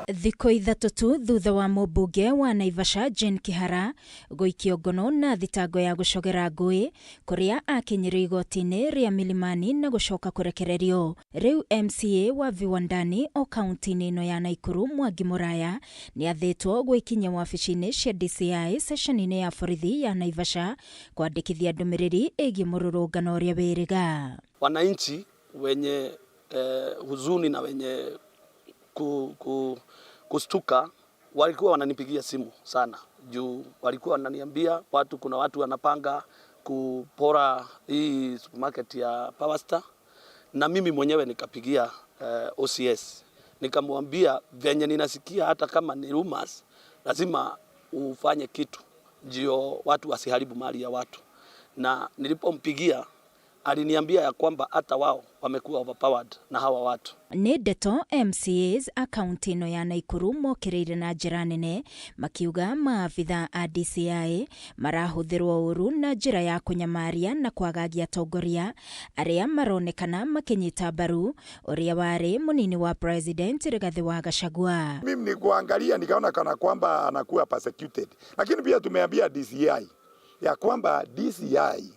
Thikũ ithatũ tu thutha wa mũmbunge wa Naivasha Jane Kihara gũikio ngono na thitango ya gũcogera ngũĩ kũrĩa akinyire igoti-inĩ rĩa Milimani na gũcoka kũrekererio. Rĩu MCA wa Viwandani o kaunti-inĩ ĩno ya Nakuru Mwangi Muraya nĩ athĩtwo gwĩkinyia wabici-inĩ cia DCI ceceni-inĩ ya borithi ya Naivasha kwandĩkithia ndũmĩrĩri ĩgiĩ mũrũrũngano ũrĩa wĩrĩga. Wananchi wenye huzuni na wenye kustuka walikuwa wananipigia simu sana juu walikuwa wananiambia watu, kuna watu wanapanga kupora hii supermarket ya Powerstar, na mimi mwenyewe nikapigia OCS nikamwambia venye ninasikia hata kama ni rumors lazima ufanye kitu ndio watu wasiharibu mali ya watu. Na nilipompigia aliniambia ya kwamba hata wao wamekuwa overpowered na hawa watu. Nĩ ndeto MCAs a kaunti ĩno ya Nakuru mokĩrĩire na njĩra nene makiuga maabitha a DCI marahũthĩrwo ũru na njĩra ya kũnyamaria na kwagagia atongoria arĩa maronekana makĩnyita mbaru ũrĩa warĩ mũnini wa president Rigathi wa Gachagua. Mimi ni kuangalia nikaona kana kwamba anakuwa persecuted, lakini pia tumeambia DCI ya kwamba DCI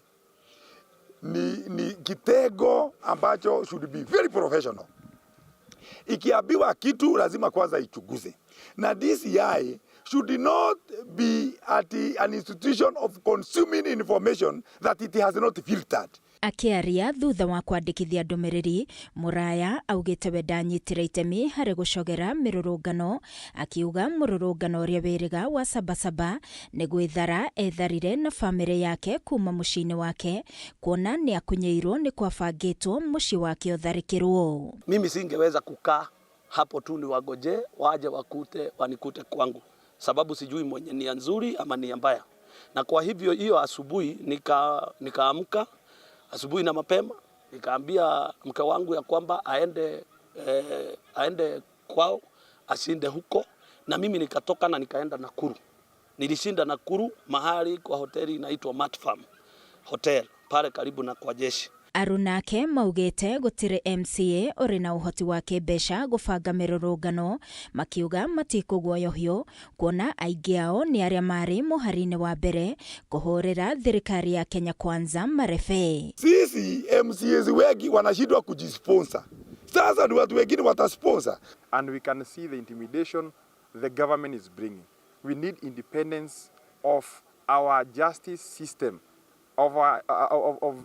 ni kitengo ambacho should be very professional. Ikiambiwa kitu lazima kwanza ichunguze. Na DCI should not be at an institution of consuming information that it has not filtered. Akĩaria thutha wa kwandĩkithia ndũmĩrĩri, Muraya augĩte we ndanyitire itemi harĩ gũcogera mĩrũrũngano, akiuga mũrũrũngano ũrĩa wĩrĩga wa Sabasaba nĩ gwĩthara etharire na bamĩrĩ yake kuma mũciĩ-inĩ wake kuona nĩ akunyĩirwo nĩ kwabangĩtwo mũciĩ wake ũtharĩkĩrwo. Mimi singeweza kukaa hapo tu niwagoje waje wakute wanikute kwangu, sababu sijui mwenye nia nzuri ama nia mbaya. Na kwa hivyo hiyo asubuhi nikaamka asubuhi na mapema nikaambia mke wangu ya kwamba aende kwao ashinde huko, na mimi nikatoka na nikaenda Nakuru. Nilishinda Nakuru mahali kwa hoteli inaitwa Mat Farm Hotel pale karibu na kwa jeshi. Arunake maugĩte gũtirĩ MCA ũrĩ na ũhoti wa kĩmbeca gũbanga mĩrũrũngano, makiuga matikũguoyohio kuona aingĩ ao nĩ arĩa marĩ mũhari-inĩ wa mbere kũhũrĩra thirikari ya Kenya Kwanza marebe. Sisi MCAs wengi wanashindwa kujisponsor. Sasa ni watu wengine watasponsor. And we can see the intimidation the government is bringing. We need independence of our justice system, of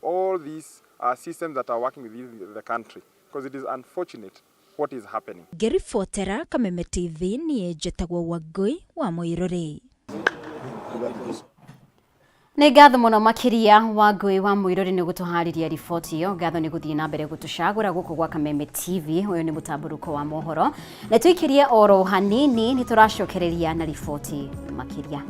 all these systems that are working within the country, because it is unfortunate what is happening. Ngĩribotera Kameme TV niĩ njĩtagwo Wangũi wa Mũirũrĩ. Nĩ ngatho mũno makĩria Wangũi wa Mũirũrĩ nĩ gũtũharĩria riboti ĩyo. Ngatho nĩ gũthiĩ na mbere gũtũcagũra gũkũ gwa Kameme TV. Ũyũ nĩ mũtambũrũko wa mohoro, na tũikĩrie oro hanini nĩ tũracokereria na riboti makĩria.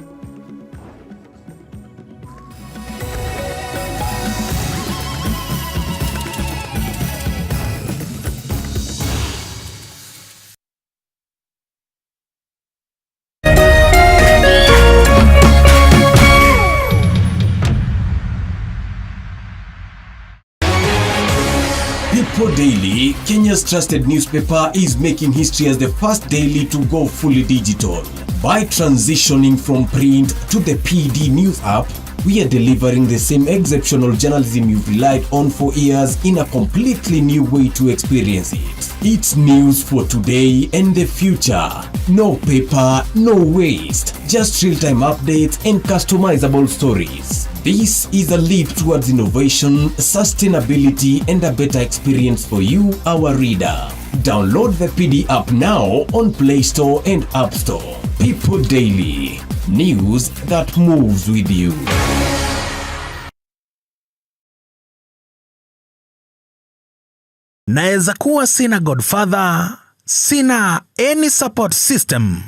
Daily, Kenya's trusted newspaper, is making history as the first daily to go fully digital. By transitioning from print to the PD News app, we are delivering the same exceptional journalism you've relied on for years in a completely new way to experience it. It's news for today and the future. No paper, no waste, just real time updates and customizable stories. This is a leap towards innovation, sustainability, and a better experience for you, our reader. Download the PD app now on Play Store and App Store. People Daily, news that moves with you. Naweza kuwa sina godfather, sina any support system,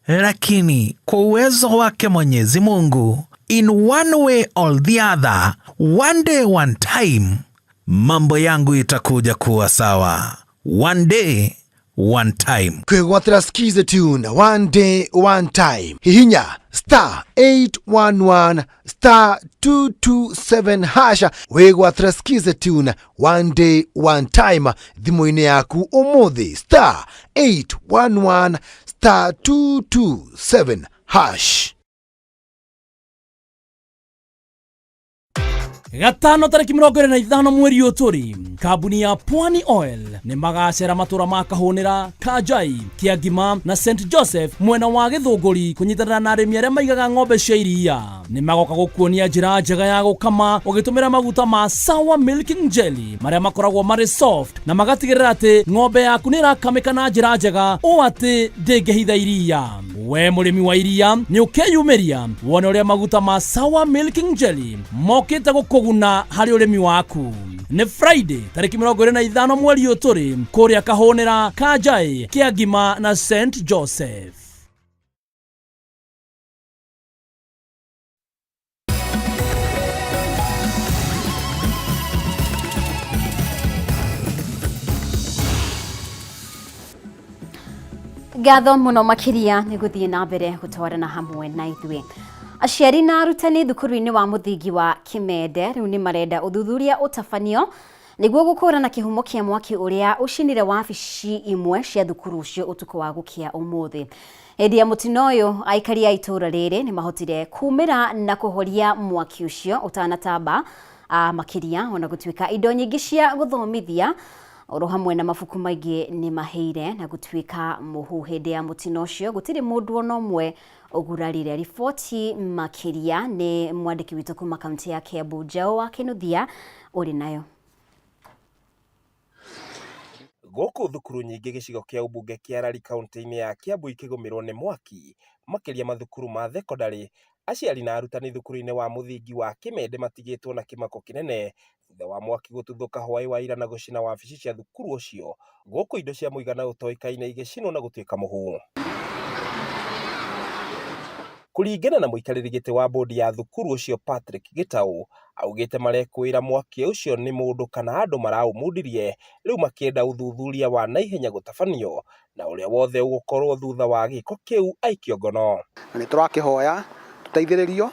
lakini kwa uwezo wake Mwenyezi Mungu, in one way or the other, one day one time, mambo yangu itakuja kuwa sawa. One day one time. Kwĩgwatĩra Skiza tune one day one time hihinya star 811 star 227 hasha wĩgwatĩra Skiza tune one day one time thimũ-inĩ yaku ũmũthĩ star 811 star 227 hash. Gatano tarĩki 25 mweri ũyũ tũrĩ, kambuni ya Pwani Oil nĩ magacera matũra ma Kahũnĩra, Kanjai, Kĩangima na St Joseph mwena wa Gĩthũngũri kũnyitanĩra na arĩmi arĩa maigaga ng'ombe cia iria. Nĩ magoka gũkuonia njĩra njega ya gũkama ũgĩtũmĩra maguta ma Sawa Milking Jelly marĩa makoragwo marĩ soft na magatigĩrĩra atĩ ng'ombe yaku nĩ ĩrakamĩka na njĩra njega ũũ atĩ ndĩngĩhitha iria. We mũrĩmi wa iria nĩ ũkeyumĩria wone ũrĩa maguta ma Sawa Milking Jelly mokĩte gũkũguna harĩ ũrĩmi waku. Nĩ Friday tarĩki 25 mweri ũyũ tũrĩ kũrĩa Kahũnĩra, Kanjai, Kĩangima na St Joseph. Ngatho muno makiria nĩ gũthiĩ na mbere gũtwarana hamwe na ithuĩ. Aciari na arutani thukuru-inĩ wa mũthingi wa Kimende rĩu nĩ marenda ũthuthuria ũtabanio nĩguo gũkũrana kĩhumo kĩa mwaki ũrĩa ũcinire wabici imwe cia thukuru ũcio ũtukũ wa gũkĩa ũmũthĩ. Hĩndĩ ya mũtino ũyũ aikari a itũũra rĩrĩ nĩ mahotire kumĩra na kũhoria mwaki ũcio ũtanatamba makĩria ona gũtuĩka indo nyingĩ cia gũthomithia oro hamwe na mabuku maingĩ nĩ mahĩire na gũtuĩka mũhu. Hĩndĩ ya mũtino ũcio gũtirĩ mũndũ ona ũmwe ũgurarire. Riboti makĩria nĩ mwandĩki witũ kuma kaunti ya Kiambu, Njaũ wa Kĩnuthia ũrĩ nayo. Gũkũ thukuru nyingĩ gĩcigo kĩa ũmbunge kĩa Lari kaunti-inĩ ya Kiambu ikĩgũmĩrwo nĩ mwaki makĩria mathukuru ma thekondarĩ, aciari na arutani thukuru-inĩ wa mũthingi wa Kimende matigĩtwo na kĩmako kĩnene thutha wa mwaki gũtuthũka hwaĩ wa ira na gũcina wabici cia thukuru ũcio, gũkũ indo cia mũigana ũtoĩkaine igĩcinwo na gũtuĩka mũhu. Kũringana na mũikarĩri gĩtĩ wa bodi ya thukuru ũcio Patrick Gĩtaũ, augĩte marekũĩra mwaki ũcio nĩ mũndũ kana andũ maraũmundirie, rĩu makĩenda ũthuthuria wa naihenya gũtabanio na ũrĩa wothe ũgũkorwo thutha wa gĩko kĩu aikio ngono. Na nĩ tũrakĩhoya tũteithĩrĩrio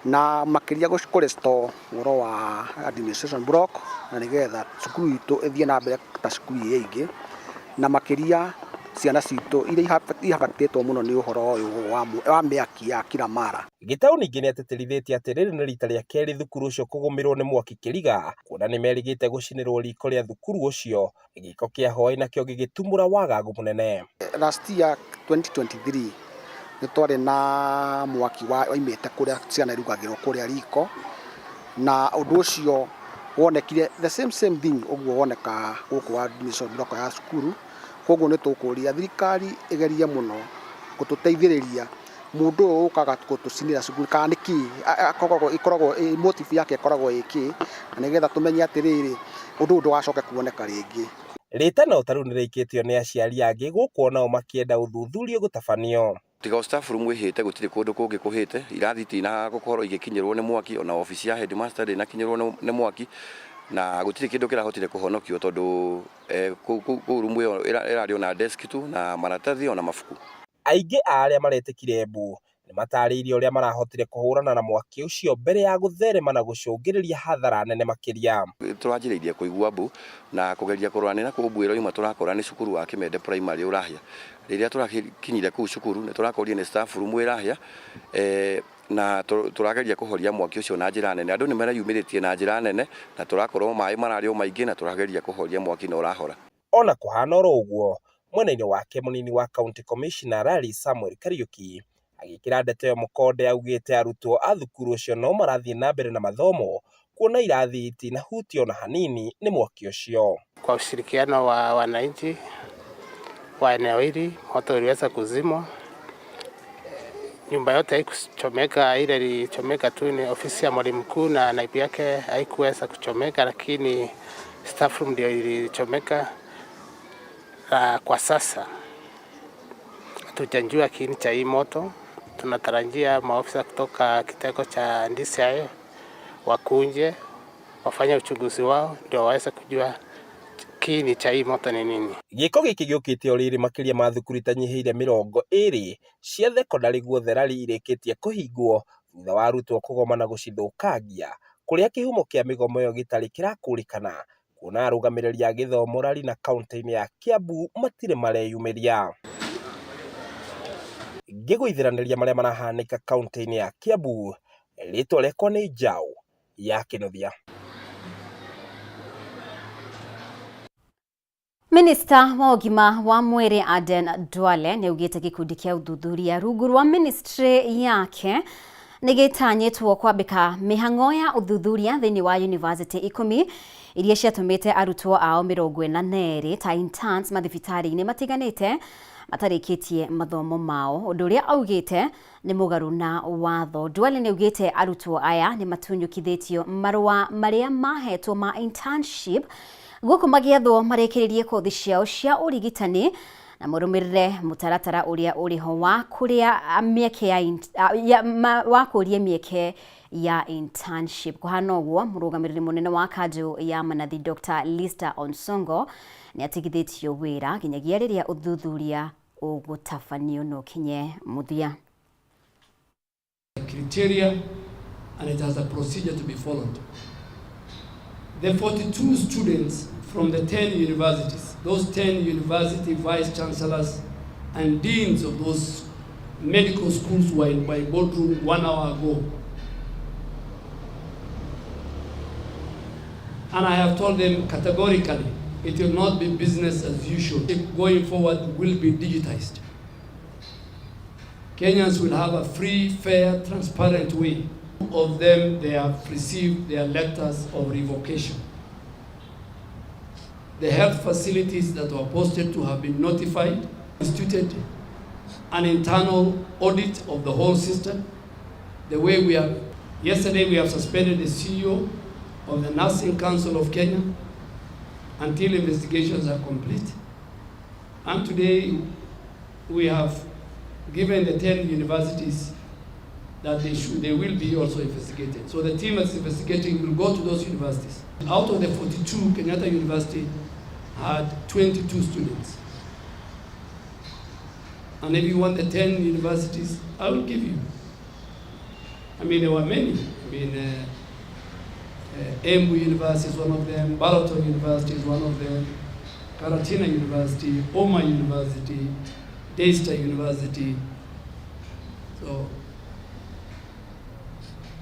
na makĩria kũ restore ũhoro wa administration block na nĩgetha cukuru itũ ĩthiĩ na mbere ta cukuru iria ingĩ, na makĩria ciana citũ iria ihabatĩtwo mũno nĩ ũhoro ũyũ wa mĩaki ya kila mara. Gĩtaũ ningĩ nĩatĩtĩrithĩtie atĩ rĩrĩ nĩ rita rĩa kerĩ thukuru ũcio kũgũmĩrwo nĩ mwaki kĩriga, kuona nĩmerĩgĩte gũcinĩrwo riko rĩa thukuru ũcio, gĩko kĩa hwaĩ nakĩo gĩgĩtumũra wagagu mũnene. Last year 2023 nĩ twarĩ na mwaki waimĩte kũrĩa ciana irugagĩrwo kũrĩa riko, na ũndũ ũcio wonekire the same same thing ũguo woneka gũkũ administration block ya cukuru. Koguo nĩ tũkũria thirikari ĩgerie mũno gũtũteithĩrĩria mũndũ ũyũ ũkaga gũtũcinĩra cukuru kana nĩkĩ ĩkoragwo motive yake ĩkoragwo ĩ kĩ, na nĩgetha tũmenye atĩrĩrĩ ũndũ ũyũ ndũgacoke kuoneka rĩngĩ. Rĩtana o ta rĩu nĩrĩikĩtio nĩ aciari angĩ gũkũ onao makĩenda ũthuthuria gũtabanio. Tiga o staff room ĩhĩte gũtirĩ kũndũ kũngĩ kũhĩte, irathi itinagũkorwo igĩkinyĩrwo nĩ mwaki, ona obici ya headmaster ndĩnakinyĩrwo nĩ mwaki, na gũtirĩ kĩndũ kĩrahotire kũhonokio tondũ kũu rumu ĩyo ĩrarĩ ona desk tu na maratathi ona mabuku. Aingĩ a arĩa maretĩkire mbu Nĩ matarĩirie ũrĩa marahotire kũhũrana na mwaki ũcio mbere ya gũtherema na gũcũngĩrĩria hathara nene makĩria. Tũranjĩrĩirie kũigua mbu na kũgeria kũrora nĩ nakũ mbu ĩroima, tũrakora nĩ cukuru wa Kĩmende Primary ũrahĩa. Rĩrĩa tũrakinyire kũu cukuru nĩ tũrakorire nĩ staff room ĩrahĩa na tũrageria kũhoria mwaki ũcio na njĩra nene. Andũ nĩ mareyumĩrĩtie na njĩra nene na tũrakorwo maĩ mararĩ o maingĩ na tũrageria kũhoria mwaki na ũrahora. Ona kũhana oro ũguo, mwena-inĩ wake mũnini wa County Commissioner Lari Samuel Kariuki agĩkĩra ndeto ĩyo mũkonde augĩte arutwo a thukuru ũcio no marathiĩ na mbere na mathomo kuona irathi itinahutio ona hanini nĩ mwaki ũcio. Kwa ushirikiano wa wananchi wa eneo hili moto uliweza kuzimwa. Nyumba yote haikuchomeka, ile ilichomeka tu ni ofisi ya mwalimu mkuu na naibu yake haikuweza kuchomeka, lakini staff room ndio ilichomeka. Na kwa sasa hatujajua kiini cha hii moto. Tunatarajia maofisa kutoka kitengo cha DCI wakunje wafanye uchunguzi wao ndio waweze kujua kiini cha hii moto ni nini. Gĩko gĩkĩ gĩũkĩte o rĩrĩ makĩria ma thukuru itanyihĩire 20 cia thekondarĩ guothe Lari irĩkĩtie kũhingwo thutha wa arutwo kũgoma na gũcithũkangia kũrĩa kĩhumo kĩa mĩgomo ĩyo gĩtarĩ kĩrakũrĩkana kuona arũgamĩrĩri a gĩthomo Lari na kaũntĩ-inĩ ya Kiambu matirĩ mareyumĩria. Ngĩgũithĩranĩria marĩa marahanĩka kaũntĩ-inĩ ya Kiambu, rĩtwa rĩakwa nĩ Njaũ ya Kĩnuthia. Minista wa ũgima wa mwĩrĩ Aden Duale nĩ augĩte gĩkundi kĩa ũthuthuria rungu rwa ministry yake nĩ gĩtanyĩtwo kwambĩka mĩhang'o ya ũthuthuria thĩinĩ wa university 10 iria ciatũmĩte arutwo ao 42 ta interns mathibitarĩ-inĩ matiganĩte matarĩkĩtie mathomo mao, ũndũ ũrĩa augĩte nĩ mũgarũ na watho. Duale nĩ augĩte arutwo aya nĩ matunyũkithĩtio marũa marĩa mahetwo ma internship gũkũ magĩathwo marĩkĩrĩrie kothi ciao cia ũrigitani na mũrũmĩrĩre mũtaratara ũrĩa ũrĩho wa kũrĩa mĩeke ya wa kũria mĩeke ya internship. Kũhana ũguo, mũrũgamĩrĩri mũnene wa kanjũ ya Manathi Dr. Lister Onsongo nĩ atigithĩtio wĩra nginyagia rĩrĩa ũthuthuria ũgũtabanio na ũkinye mũthia. Criteria and it has a procedure to be followed. The 42 students from the 10 universities, those 10 university vice chancellors and deans of those medical schools were in my boardroom 1 hour ago. And I have told them categorically, it will not be business as usual. Going forward will be digitized. Kenyans will have a free, fair, transparent way. Of them, they have received their letters of revocation. The health facilities that were posted to have been notified, instituted an internal audit of the whole system. The way we have, yesterday we have suspended the CEO of the Nursing Council of Kenya until investigations are complete. And today we have given the 10 universities that they will be also investigated. So the team that's investigating will go to those universities. Out of the 42, Kenyatta University had 22 students. And if you want the 10 universities, I will give you. I mean, there were many. I mean, Embu University is one of them, Baraton University is one of them, Karatina University, Oma University, Daystar University. So,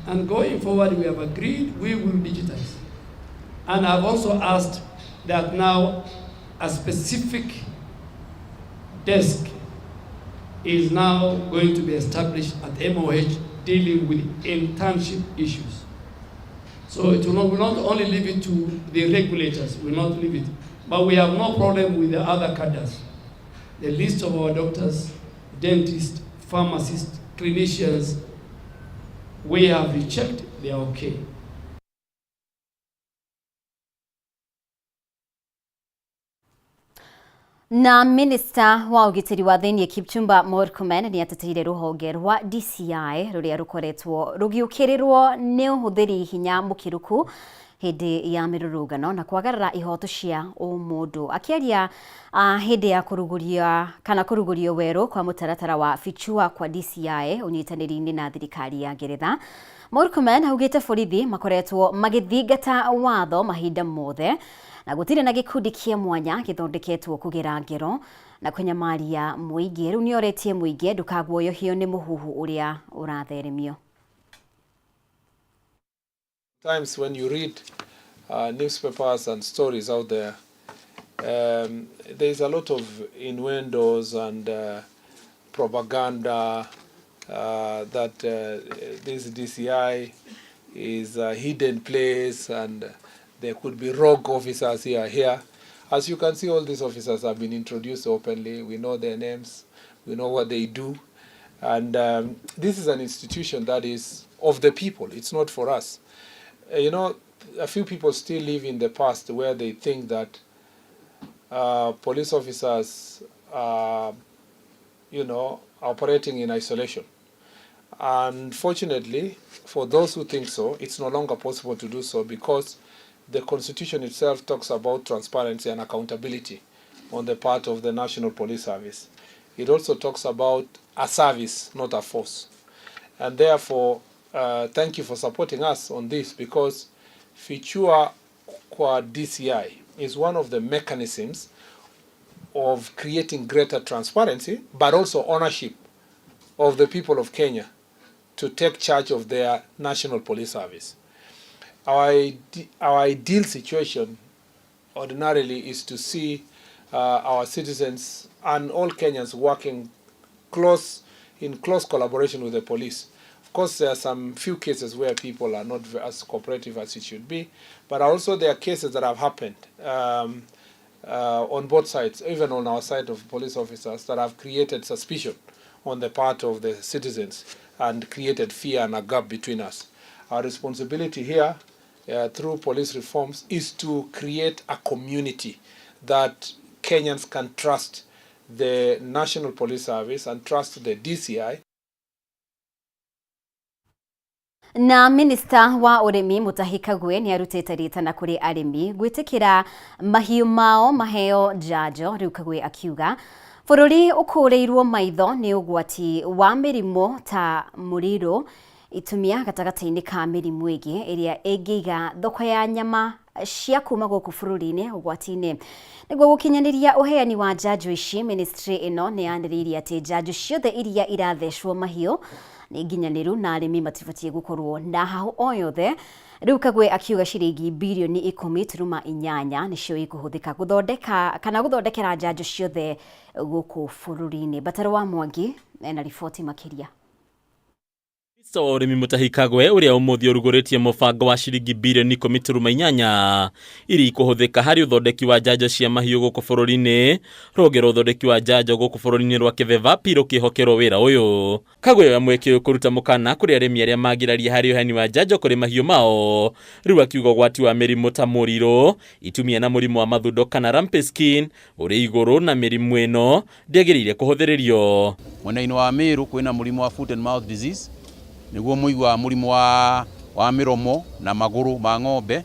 and going forward, we have agreed we will digitize. And I've also asked that now a specific desk is now going to be established at MOH dealing with internship issues. So it will not only leave it to the regulators, will not leave it. But we have no problem with the other cadres. The list of our doctors, dentists, pharmacists, clinicians, we have rechecked, they are okay. Na Minista wa ũgitĩri wa thĩinĩ Kipchumba Murkomen nĩ ateteire rũhonge rwa DCI rũrĩa rũkoretwo rũgĩũkĩrĩrwo nĩ ũhũthĩri hinya mũkĩrũku Hĩndĩ ya mĩrũrũngano na kwagarara ihoto cia ũmũndũ. Akĩaria hĩndĩ ya kũrugũria kana kũrugũrio werũ kwa mũtaratara wa Fichua kwa DCI ũnyitanĩri-inĩ na thirikari ya Ngeretha, Murkomen augĩte borithi makoretwo magĩthingata watho mahinda mothe na gũtirĩ na gĩkundi kĩa mwanya gĩthondeketwo kũgera ngero na kũnyamaria mũingĩ. Rĩu nĩoretie mũingĩ ndũkaguoyohio nĩ mũhuhu ũrĩa ũratheremio. Times when you read newspapers and stories out there, there's a lot of innuendos and propaganda that this DCI is a hidden place and there could be rogue officers here. As you can see, all these officers have been introduced openly. We know their names, we know what they do. And this is an institution that is of the people, it's not for us. A few people still live in the past where they think that police officers are operating in isolation. Unfortunately, for those who think so, it's no longer possible to do so because the Constitution itself talks about transparency and accountability on the part of the National Police Service. It also talks about a service, not a force. And therefore, thank you for supporting us on this, because Fichua kwa DCI is one of the mechanisms of creating greater transparency, but also ownership of the people of Kenya to take charge of their National Police Service. Our ideal situation ordinarily is to see our citizens and all Kenyans working in close collaboration with the police. Of course, there are some few cases where people are not as cooperative as it should be, but also there are cases that have happened on both sides, even on our side of police officers, that have created suspicion on the part of the citizens and created fear and a gap between us. Our responsibility here through police reforms is to create a community that Kenyans can trust the National Police Service and trust the DCI. Na minista wa ũrĩmi Mutahi Kagwe nĩ arutĩte rĩtana kũrĩ arĩmi gwĩtĩkĩra mahiũ mao maheo njanjo. Rĩu Kagwe akiuga bũrũri ũkũrĩirwo maitho nĩ ũgwati wa mĩrimũ ta mũrirũ itumia gatagatĩ-inĩ ka mĩrimũ ĩngĩ ĩrĩa ĩngĩiga thoko ya nyama cia kuma gũkũ bũrũri-inĩ ũgwati-inĩ. Nĩguo gũkinyanĩria ũheani wa njanjo ici, ministry ĩno nĩ yanĩrĩire atĩ njanjo ciothe iria irathecwo mahiũ nĩ nginyanĩru na arĩmi matibatiĩ gũkorwo na hahũ o yothe. Rĩu Kagwe akiuga ciringi birioni 10.8 nĩcio ikũhũthĩka gũthondeka kana gũthondekera njanjo ciothe gũkũ bũrũri-inĩ. Bataro wa Mwangi ena riboti makĩria. Minista wa ũrĩmi Mutahi Kagwe ũrĩa ũmũthĩ ũrugũrĩtie mũbango wa ciringi birioni 10.8 iria ikũhũthĩka harĩ ũthondeki wa njanjo cia mahiũ gũkũ bũrũri-inĩ. Rũhonge rwa ũthondeki wa njanjo gũkũ bũrũri-inĩ rwa Kĩveva rũkĩhokerwo wĩra ũyũ. Kagwe oya mweke ũyũ kũruta mũkana kũrĩ arĩmi arĩa mangĩraria harĩ ũheani wa njanjo kũrĩ mahiũ mao. Rĩu akiuga ũgwati wa mĩrimũ ta mũrirũ, itumia na mũrimũ wa mathundo kana lumpy skin ũrĩ igũrũ na mĩrimũ ĩno ndĩagĩrĩire kũhũthĩrĩrio. Mwena-inĩ wa Meru kwĩna mũrimũ wa foot and mouth disease, nĩguo mũiguaga mũrimũ wa mĩromo na magũrũ ma ng'ombe,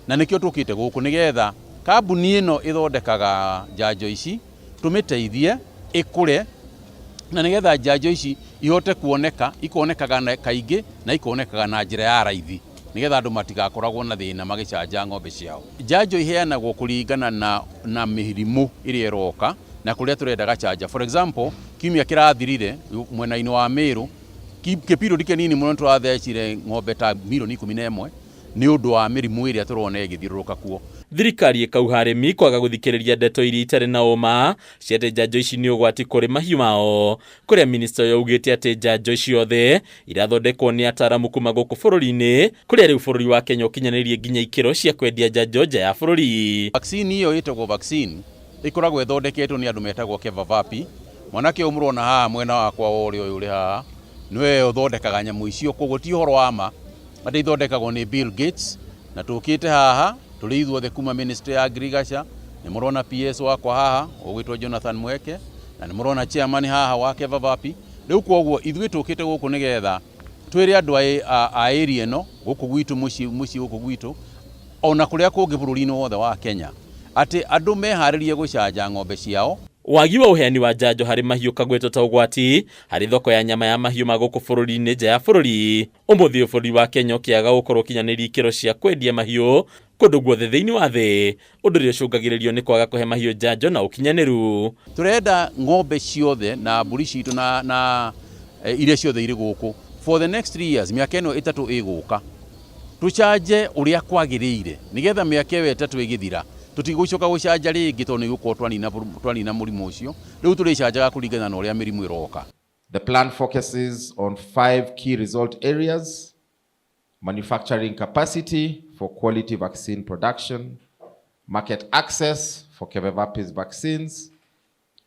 na nĩkĩo tũkĩte gũkũ nĩgetha kambuni ĩno ĩthondekaga njanjo ici tũmĩteithie ĩkũre, na nĩgetha njanjo ici ihote kuoneka, ikonekaga kaingĩ na ikonekaga na njĩra ya raithi, nĩgetha andũ matigakoragwo na thĩna magĩcanja ng'ombe ciao. Njanjo iheanagwo kũringana na mĩrimũ ĩrĩa ĩroka na kũrĩa tũrenda gacanja. For example, kiumia kĩrathirire mwena-inĩ wa Meru kĩpiriodi kĩnini mũno tũrathecire ng'ombe ta milioni 11 nĩ ũndũ wa mĩrimũ ĩrĩa tũrona ĩgĩthiũrũrũka kuo. Thirikari ĩkauha arĩmi kwaga gũthikĩrĩria ndeto iria itarĩ na ũma cia atĩ njanjo ici nĩ ũgwati kũrĩ mahiũ mao, kũrĩa minista ũyũ augĩte atĩ njanjo ciothe irathondekwo nĩ ataramu kuma gũkũ bũrũri-inĩ, kũrĩa rĩu bũrũri wa Kenya ũkinyanĩirie nginya ikĩro cia kwendia njanjo nja ya bũrũri. Vaccine ĩyo ĩtagwo vaccine ĩkoragwo ĩthondeketwo nĩ andũ metagwo Kevavapi. Mwanake ũyũ mũrona haha mwena wakwa wa ũrĩo ũyũ ũrĩ haha nĩwe ũthondekaga nyamũ icio, koguo ti ũhoro wa ma atĩ ithondekagwo nĩ Bill Gates. Na tũkĩte haha tũrĩ ithuothe kuma Ministry ya Agriculture, nĩ mũrona PS wakwa haha ũgwĩtwo Jonathan Mweke, na nĩ mũrona chairman haha wa Kevavapi. Rĩu koguo ithuĩ tũkĩte gũkũ nĩgetha twĩre andũ a area ĩno gũkũ gwitũ mũciĩ gũkũ gwitũ Ona kũrĩa kũngĩ bũrũri-inĩ wothe wa Kenya, atĩ andũ meharĩrie gũcanja ng'ombe ciao. Wagi wa ũheani wa njanjo harĩ mahiũ kagwetwo ta ũgwati harĩ thoko ya nyama ya mahiũ ma gũkũ bũrũri-inĩ nja ya bũrũri. Ũmũthĩ ũyũ bũrũri wa Kenya ũkĩaga gũkorwo ũkinyanĩirie ikĩro cia kwendia mahiũ kũndũ guothe thĩinĩ wa thĩ, ũndũ ũrĩa ũcũngagĩrĩrio nĩ kwaga kũhe mahiũ njanjo na ũkinyanĩru. Tũrenda ng'ombe ciothe na mbũri citũ na iria ciothe irĩ gũkũ for the next 3 years, mĩaka ĩno 3 ĩgũka, tũcanje ũrĩa kwagĩrĩire, nĩgetha mĩaka ĩyo 3 ĩgĩthira tũtigũcoka gũcanja rĩngĩ, tondũ nĩ gũkorwo twanina mũrimũ ũcio. Rĩu tũrĩcanjaga kũringana na ũrĩa mĩrimũ ĩroka. The plan focuses on 5 key result areas: manufacturing capacity for quality vaccine production, market access for KEVEVAPI's vaccines,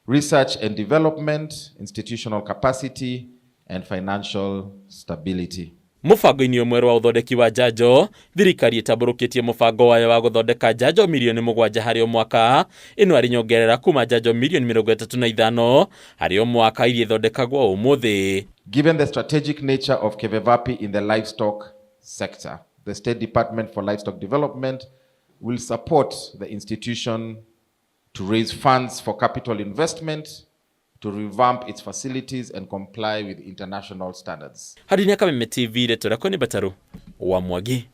research and development, institutional capacity, and financial stability. Mũbango-inĩ ũmwe wa ũthondeki wa njanjo, thirikari ĩtambũrũkĩtie mũbango wayo wa gũthondeka njanjo mirioni 7 harĩ o mwaka, ĩno arĩ nyongerera kuma njanjo mirioni 35 harĩ o mwaka iria ithondekagwo ũmũthĩ. Given the strategic nature of KEVEVAPI in the livestock sector, the State Department for Livestock Development will support the institution to raise funds for capital investment, to revamp its facilities and comply with international standards. Harĩ Kameme TV, rĩtwa rĩakwa nĩ Bataru wa Mwangi.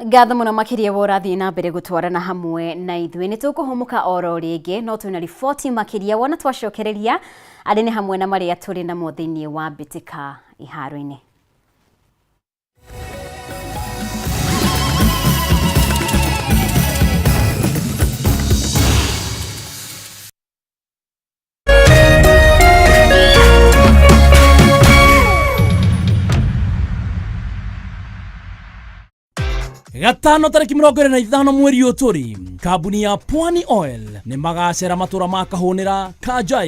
Ngatho mũno makĩria wa ũrathiĩ na mbere gũtwarana hamwe na ithuĩ. Nĩ tũkũhũmũka oro rĩngĩ, no twĩna riboti makĩria wona twacokereria, arĩ nĩ hamwe na marĩa tũrĩ namo thĩinĩ wa mbĩtĩka iharo-inĩ. Gatano tarĩki 25 mweri ũyũ tũrĩ, kambuni ya Pwani Oil nĩ magacera matũra ma Kahũnĩra, Kanjai.